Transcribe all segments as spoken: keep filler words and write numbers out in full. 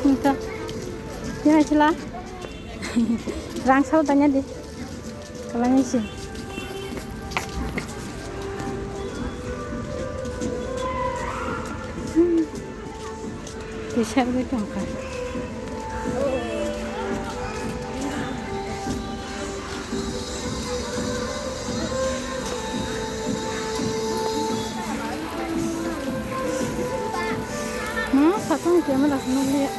Nta. Dina sila. Rang sao tanya di. Kalangni si. Tisar bai tongkha. Hmm, satung camera nukliya.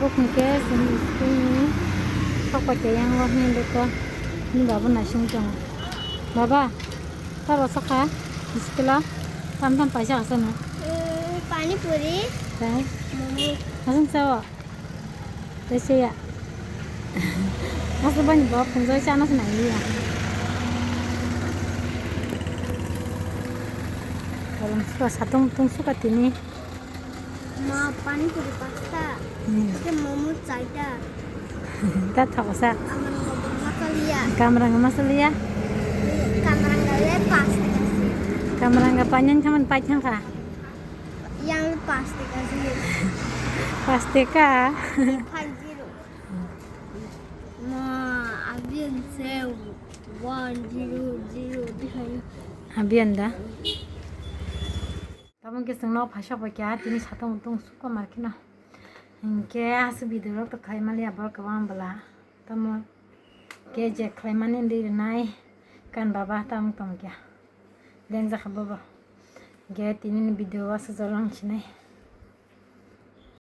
Hwnkhe chwng school ni sok paikha yang o hwnwi bwkha ni baba naising tongo. Baba, ta rw sakha school o tam tam paisa asano. Pani puri. Tei? Momo. Aswng sao? Tei se ya. Aswk bani bo phunjai chana se nai ya. Kolom suka satung tung suka tini. Ma pani puri pasta. Hmm. Ke momo chaita. Ta thok sa. Kamrang masaliya. Kamrang masaliya. Kamrang le pasta kasi. Kamrang panyan thaman pai thang kha. Yang pasti kasi. Pasti ka. Five zero. Ma, abin se one zero zero. Abin da. Tabuk khe chwngno phaisa bo kya tini satung tung sukha mar kheno. Hinkhe aswk video rok to khlai maliya borok kwbang bwla. Tamo khe je khlaimani wngwi rwnai kan baba tamo tongkha. Deng jakha bobo. Hinkhe tinini video o aswk jora wng sinai.